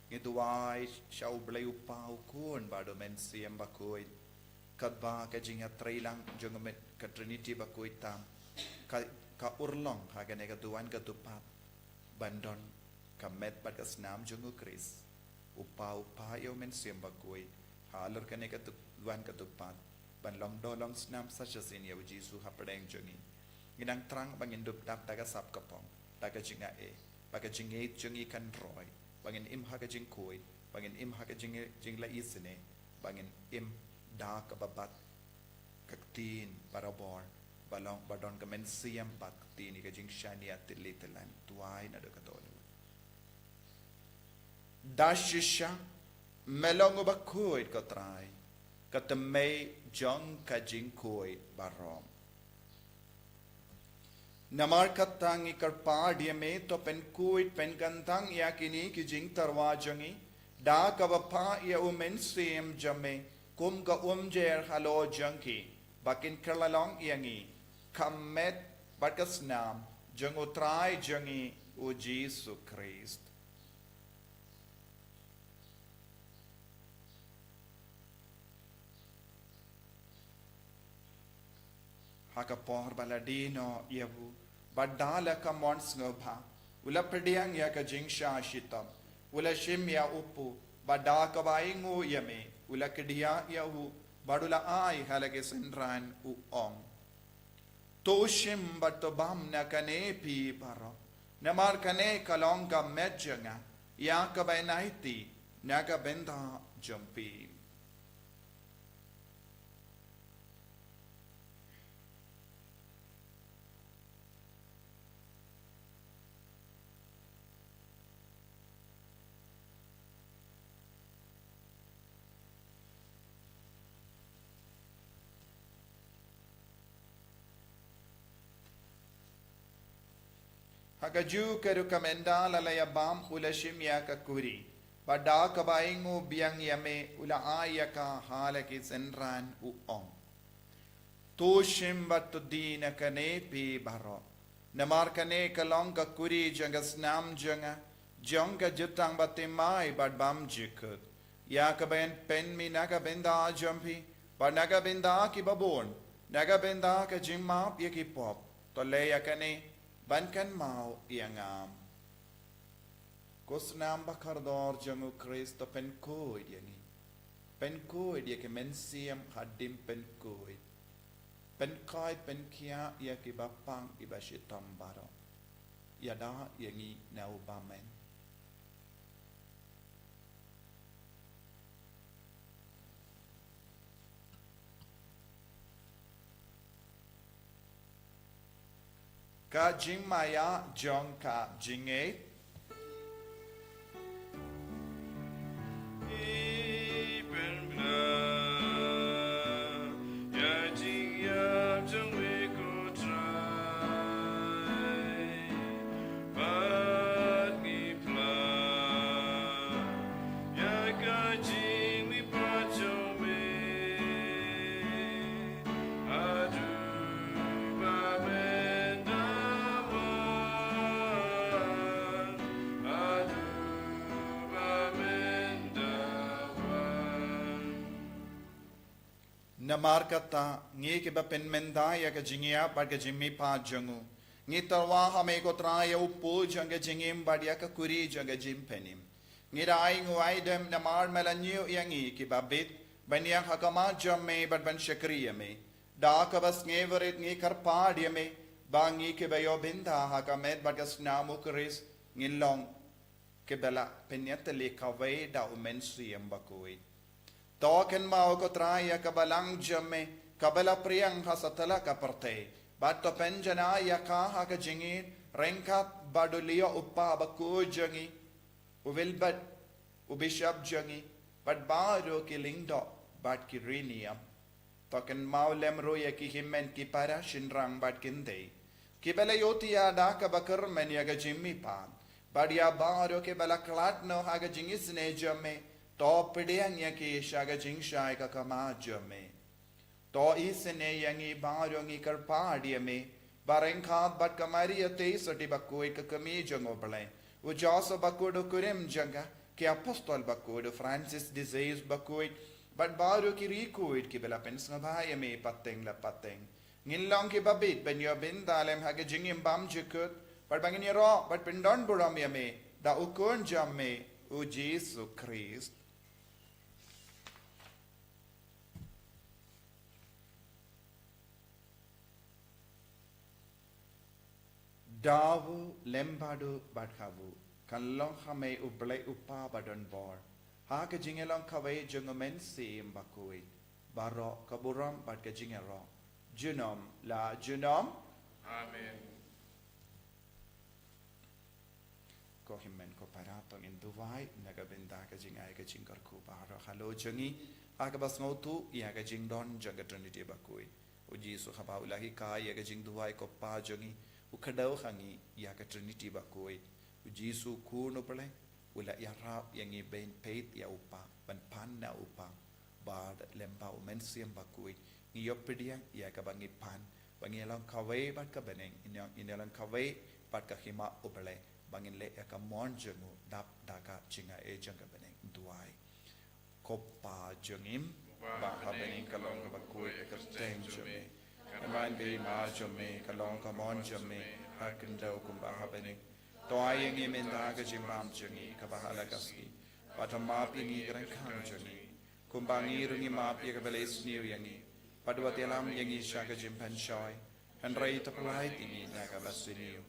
Ngi duwai sha u Blei u Pa, u Khun bad u Mynsiem Bakhuid, katba ka jingïatreilang jong ka Trinity bakhuid tam ka, ka urlong ha kane ka duwan ka dupad ban don ka met bad ka snam jong u Khrist. U Pa, u Pa ïa u Mynsiem Bakhuid, halor kane ka duwan ka dupad, ban long doh long snam sa shisien ïa u Jisu hapdeng jong ngi. Ngi nang thrang ba ngin dup dap da ka sap ka phong, da ka jingaiei, ba ka jingngeit jong ngi kan roi, ba ngin im ha ka jingkhuid, ba ngin im ha ka jing, jingla isynei, ba ngin im da kaba bat ka ktien barabor, ba long, ba don ka mynsiem bad ktien ïa ka jingshaniah tylli tyllan. Duwai naduh ka dohnud. Da shisha me long uba khuid, ko Trai, ka tymmen jong ka jingkhuid baroh. Namar kata ngi kyrpad ïa me, to pynkhuid pynkyntang ïa kine ki jingtyrwa jong ngi da kaba phah ïa u Mynsiem jong me kum ka umjer halor jong ki, ba kin kylla long ïa ngi ka met bad ka snam jong u Trai jong ngi u Jisu Khrist. Ha ka por ba la die noh ïa u, bad da la ka mon sngewbha, u la pdiang ïa ka jingshah shitom, u la shim ïa u kpu, bad da kaba ainguh ïa me, u la kdiah ïa u, bad u la ai ha la ki synran, u ong: To shim bad to bam na kane phi baroh, namar kane ka long ka met jong nga, ïa kaban aiti na ka bynta jong phi. Ha kajuh ka rukom ynda la ïa bam, u la shim ïa ka kuri, bad da kaba ainguh biang ïa me, u la ai ïa ka ha la ki synran, u ong: To shim bad to die na kane phi baroh, namar kane ka long ka kuri jong ka snam jong nga, jong ka jutang bathymmai bad bymjukut, ïa kaban pynmih na ka bynta jong phi bad na ka bynta ki babun, na ka bynta ka jingmap ïa ki pop. To leh ïa kane ban kynmaw ïa nga. Ko snam ba kordor jong u Khrist, to pynkhuid ïa ngi. Pynkhuid ïa ki mynsiem hadien pynkhuid. Pynkhuid pynkhiah ïa ki bapang ki bashitom baroh. Ïada ïa ngi na u bymman. Ka jingmaïa jong ka jingngeit. Bad ngi phla ïa ka jingmihpat jong me. Haduh ba men da wan, haduh ba men da wan. Namar kata, ngi kiba pynmynta ïa ka jingïap bad ka jingmihpat jong u, ngi tyrwa ha me ko Trai ïa u pud jong ka jingim bad ïa ka khuri jong ka jingpynim. Ngi da ainguh aidem namar me la ñiew ïa ngi kiba bit ban ïeng ha khmat jong me bad ban shakri ïa me. Da kaba sngewrit ngi kyrpad ïa me ba ngi kiba ïoh bynta ha ka met bad ka snam u Khrist ngin long kiba la pynïatylli kawei da u Mynsiem Bakhuid. To kynmaw ko Trai ïa ka balang jong me kaba la pdiang ha satlak ka pyrthei, bad to pynjanai ïa ka ha ka jingïeit ryngkat bad u Leo u Kpa bakhuid jong ngi, u Wilbert u Bishop jong ngi, bad baroh ki lyngdoh bad ki riewniam. To kynmaw lem ruh ïa ki hynmen ki para shynrang bad kynthei kiba la ïohthiah da kaba kyrmen ïa ka jingmihpat, bad ïa baroh kiba la khlad noh ha ka jingisynei jong me. To pdiang ïa ki sha ka jingshai ka khmat jong me. To isynei ïa ngi baroh, ngi kyrpad ïa me ba ryngkat bad ka Maria Theisotti bakhuid ka kmie jong u Blei, u Joseph bakhuid u kurim jong ka, ki apostol bakhuid, u Francis de Sales bakhuid, bad baroh ki riewkhuid kiba la pynsngewbha ïa me pateng la pateng, ngin long kiba bit ban ïoh bynta lem ha ka jingim bymjukut, bad ba ngin ïaroh bad pyndonburom ïa me da u Khun jong me, u Jisu Khrist. Da u lem bad u bad ha u, kan long ha me u Blei u Kpa badonbor, ha ka jingïalong kawei jong u Mynsiem Bakhuid, baroh ka burom bad ka jingïaroh junom la junom. Amen. Ko hynmen ko para, to ngin duwai na ka bynta ka jingai ka jingkyrkhu baroh halor jong ngi, ha kaba sngewthuh ïa ka jingdon jong ka Trinity bakhuid. U Jisu haba u la hikai ïa ka jingduwai ko Pa jong ngi, u kdew ha ngi ïa ka Trinity bakhuid. U Jisu Khun u Blei, u la ïarap ïa ngi ban peit ïa u Kpa, ban pan na u Kpa. Bad lem bad u Mynsiem Bakhuid, ngi ïoh pdiang ïa kaba ngi pan, ba ngin long kawei bad ka bneng, ngin long, ngin long kawei bad ka hima u Blei, ba ngin leh ïa ka mon jong u dap da ka jingai jong ka bneng. Duwai. Ko Pa jong ngi ba ha bneng, ka long kaba khuid ka kyrteng jong me. Ka mon ka hima jong me, ka long ka mon jong me, ha khyndew kumba ha bneng. To ai ïa ngi mynta ka jingbam jong ngi kaba ha la ka sngi. Bad to map ïa ngi ki ryngkang jong ngi, kumba ngi ruh ngi map ïa kiba la isniew ïa ngi. Bad wat ïalam ïa ngi sha ka jingpynshoi, hynrei to pyllait ïa ngi na kaba sniew.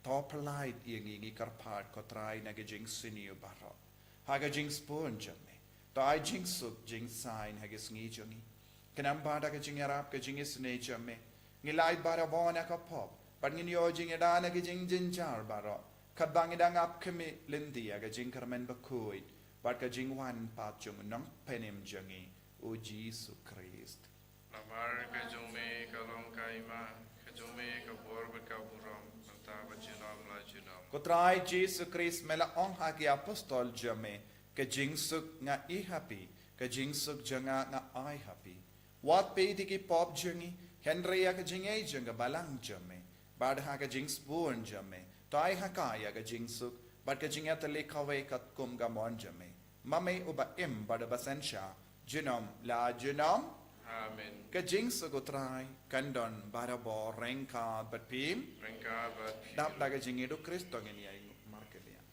To pyllait ïa ngi, ngi kyrpad ko Trai, na ka jingsniew baroh. Ha ka jingsbun jong me, to ai jingsuk jingsaiñ ha ka sngi jong ngi. Khnang ba da ka jingïarap ka jingisynei jong me, ngin lait barabor na ka pop, bad ngin ïoh jingïada na ka jingjynjar baroh, katba ngi dang ap khmih lynti ïa ka jingkyrmen bakhuid bad ka jingwan pat jong u Nongpynim jong ngi, u Jisu Khrist. Namar ka jong me ka long ka hima, ka jong me ka bor bad ka burom, mynta bad junom la junom. Ko Trai Jisu Khrist, me la ong ha ki apostol jong me, ka jingsuk nga ai ha phi, ka jingsuk jong nga nga ai ha phi. Wat peit ïa ki pop jong ngi, hynrei ïa ka jingïeit jong ka balang jong me, bad ha ka jingsbun jong me, to ai ha ka ïa ka jingsuk bad ka jingïatylli kawei katkum ka mon jong me. Ma me uba im bad uba synshar, junom la junom. Amen. Ka jingsuk u Trai kan don barabor ryngkat bad phi. Ryngkat bad phi. Dap da ka jingïeit u Khrist to ngin ïai nguh markylliang.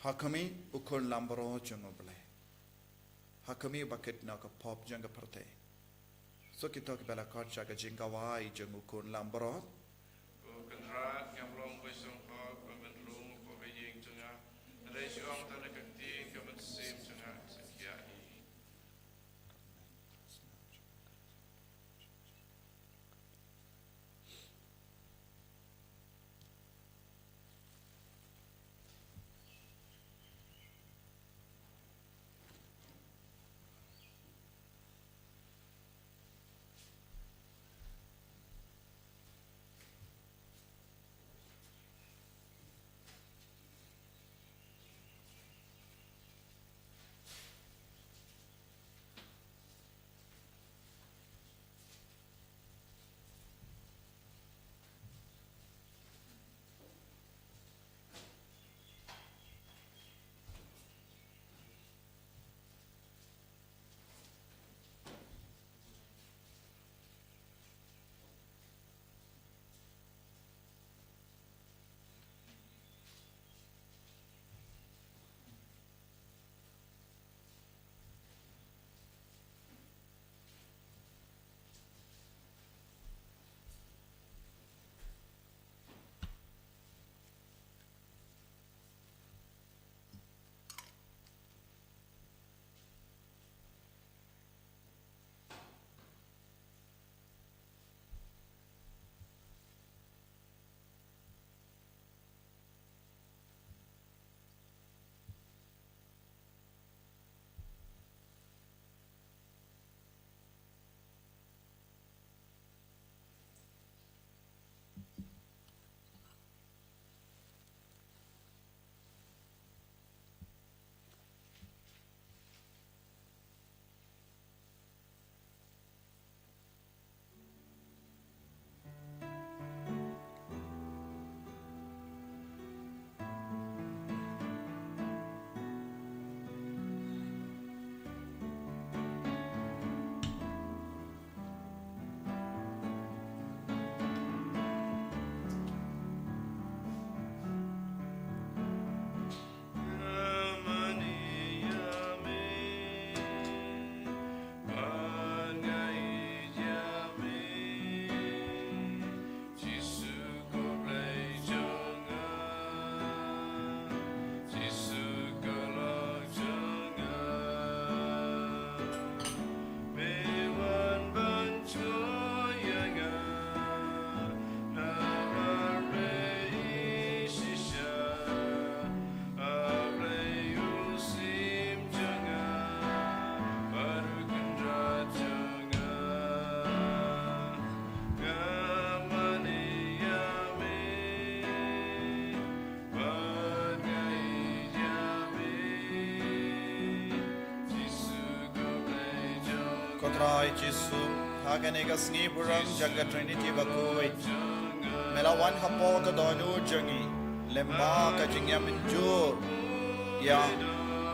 Ha khmih, u khun langbrot jong U Blei. Ha khmih, ba kit na ka pop jong ka pyrthei. Sa kito kiba la khot sha ka jingkawei jong u khun langbrot. Ko Kynrad, ngam long ba sngewhok ba men rung hapoh ka ïing jong nga. Hynrei shu ong tang da ka ktien ka mynsiem jong nga sa khia hi. Ko Trai Jisu, ha kane ka sngi burom jong ka Trinity bakhuid, me la wan hapoh ka dohnud jong ngi lyngba ka jingïamynjur ïa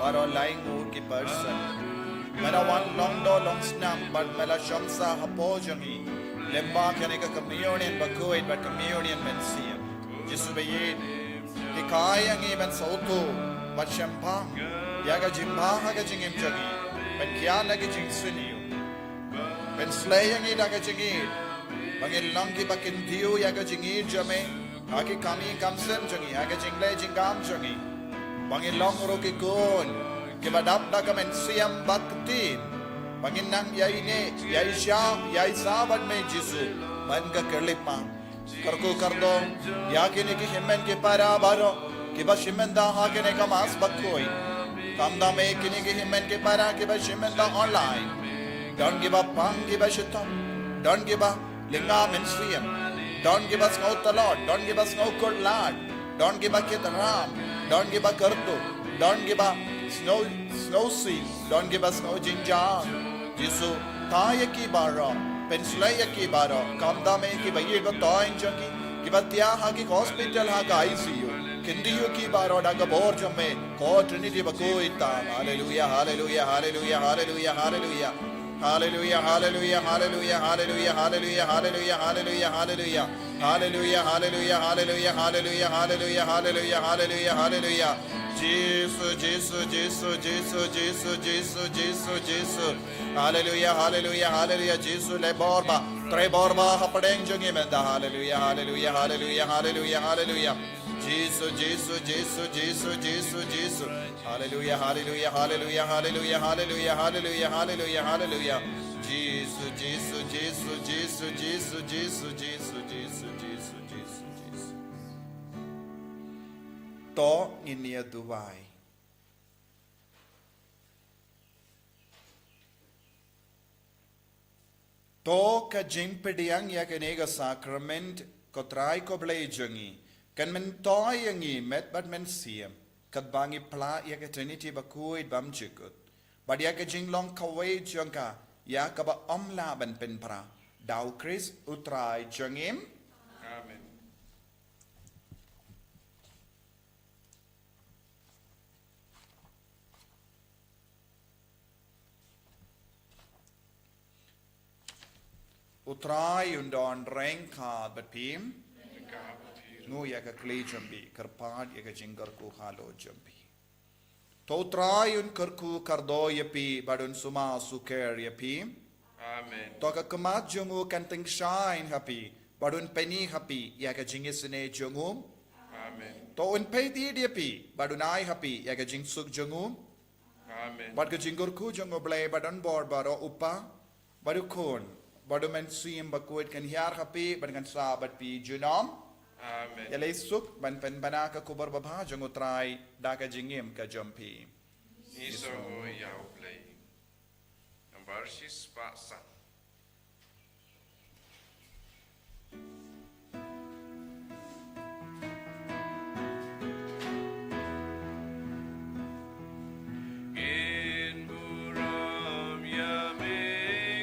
baroh laingut ki person. Me la wan long doh long snam bad me la shong sah hapoh jong ngi lyngba kane ka communion bakhuid bad communion mynsiem. Jisu ba ïeit, hikai ïa ngi ban sngewthuh bad shemphang ïa ka jingbha ha ka jingim jong ngi, ban kiar na ka jingsniew. Pynsleh ïa ngi da ka jingïeit ba ngin long kiba kyntiew ïa ka jingïeit jong me ha ki kam ïing kam sem jong ngi, ha ka jingleh jingkam jong ngi. Ba ngin long ruh ki khun kiba dap da ka mynsiem bad ka ktien, ba ngin nang ïaineh, ïaishah, ïaisah bad me Jisu man ka khyllipmat. Kyrkhu kyrdoh ïa kine ki hynmen ki para baroh kiba shim bynta ha kane ka Mass bakhuid. Kham tam eh kine ki hynmen ki para kiba shim bynta online. Don kiba pang kiba shitom, don kiba lynga mynsiem, don kiba sngew tlot, don kiba sngew kut lad, don kiba kit ram, don kiba kyrduh, don kiba sngew, sngewsih, don kiba sngew jynjar. Jisu, thaw ïa ki baroh, pynsleh ïa ki baroh, kham tam eh kiba ïeit ba thoiñ jong ki, kiba thiah ha ki hospital ha ka I C U. Kyntiew ïa ki baroh da ka bor jong me, ko Trinity bakhuid tam. Haleluia, haleluia, haleluia, haleluia, haleluia. Haleluia, haleluia, haleluia, haleluia, haleluia, haleluia, haleluia, haleluia. Haleluia, haleluia, haleluia, haleluia, haleluia, haleluia, haleluia, haleluia. Jisu, Jisu, Jisu, Jisu, Jisu, Jisu, Jisu, Jisu. Haleluya, haleluya, haleluya. Jisu, leh bor ba, trei bor ba hapdeng jong ngi mynta. Haleluya, haleluya, haleluya, haleluya, haleluya. Jisu, Jisu, Jisu, Jisu, Jisu, Jisu. Haleluya, haleluya, haleluya, haleluya, haleluya, haleluya, haleluya, haleluya. Jisu, Jisu, Jisu, Jisu, Jisu, Jisu, Jisu, Jisu, Jisu, Jisu, Jisu. To ngin ïa duwai. To ka jingpdiang ïa kane ka sakrament, ko Trai ko Blei jong ngi, kan myntoi ïa ngi met bad mynsiem, katba ngi pla ïa ka Trinity bakhuid bymjukut, bad ïa ka jinglong kawei jong ka, ïa kaba ym lah ban pynpra, da U Khrist U Trai jong ngi. Amen. U Trai un don ryngkat bad phi. Nguh ïa ka kli jong phi, kyrpad ïa ka jingkyrkhu halor jong phi. To U Trai un kyrkhu kyrdoh ïa phi, bad un sumar sukher ïa phi. Amen. To ka khmat jong u kan tyngshaiñ ha phi, bad un pyni ha phi ïa ka jingisynei jong u. Amen. To un peit ïa phi, bad un ai ha phi ïa ka jingsuk jong u. Amen. Bad ka jingkyrkhu jong U Blei ba donbor baroh, U Kpa, bad U Khun, bad U Mynsiem Bakhuid kan hiar ha phi, bad kan sah bad phi junom. Amen. Ïaleh suk ban pynbna ka khubor babha jong U Trai da ka jingim ka jong phi. Ngi sngewnguh ïa U Blei. Nambar shispah san. Ngin burom ïa me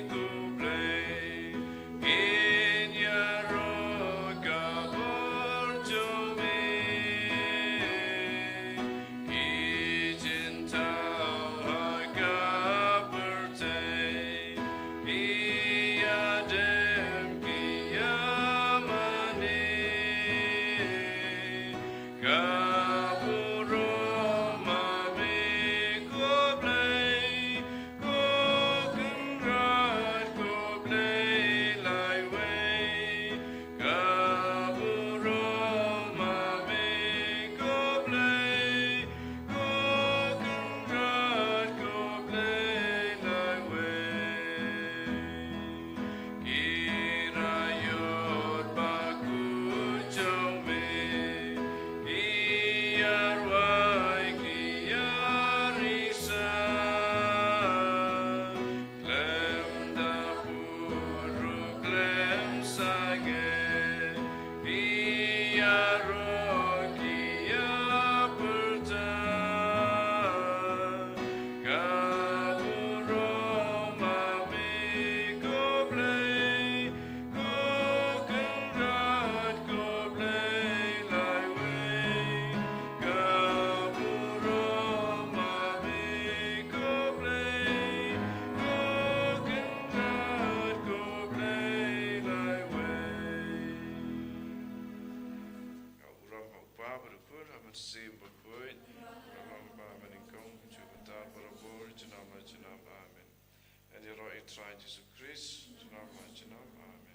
ko Blei, ngin ïaroh ka bor jong me. Ki jingthaw ha ka pyrthei, ki ïadem ki ïamane. Ka burom ma me ko Blei, ko Kynrad ko Blei laiwei. Ka burom ma me ko Blei, ko Kynrad ko Blei laiwei. Ki raiot bakhuid jong me, ki ïarwai ki ïarisa. Khlem da pud ruh khlem sangeh, ki ïaroh ki ïapyrta. Ka burom ma me ko Blei, ko Kynrad ko Blei laiwei. Ka burom ma me ko Blei, ko Kynrad ko Blei laiwei. Ka burom ha U Kpa bad U Khun bad U Mynsiem Bakhuid, burom ha U Kpa bad U Khun, junom bad junom, junom bad junom. Amen. Ngan ïaroh ïa U Trai Jisu Khrist, junom bad junom. Amen.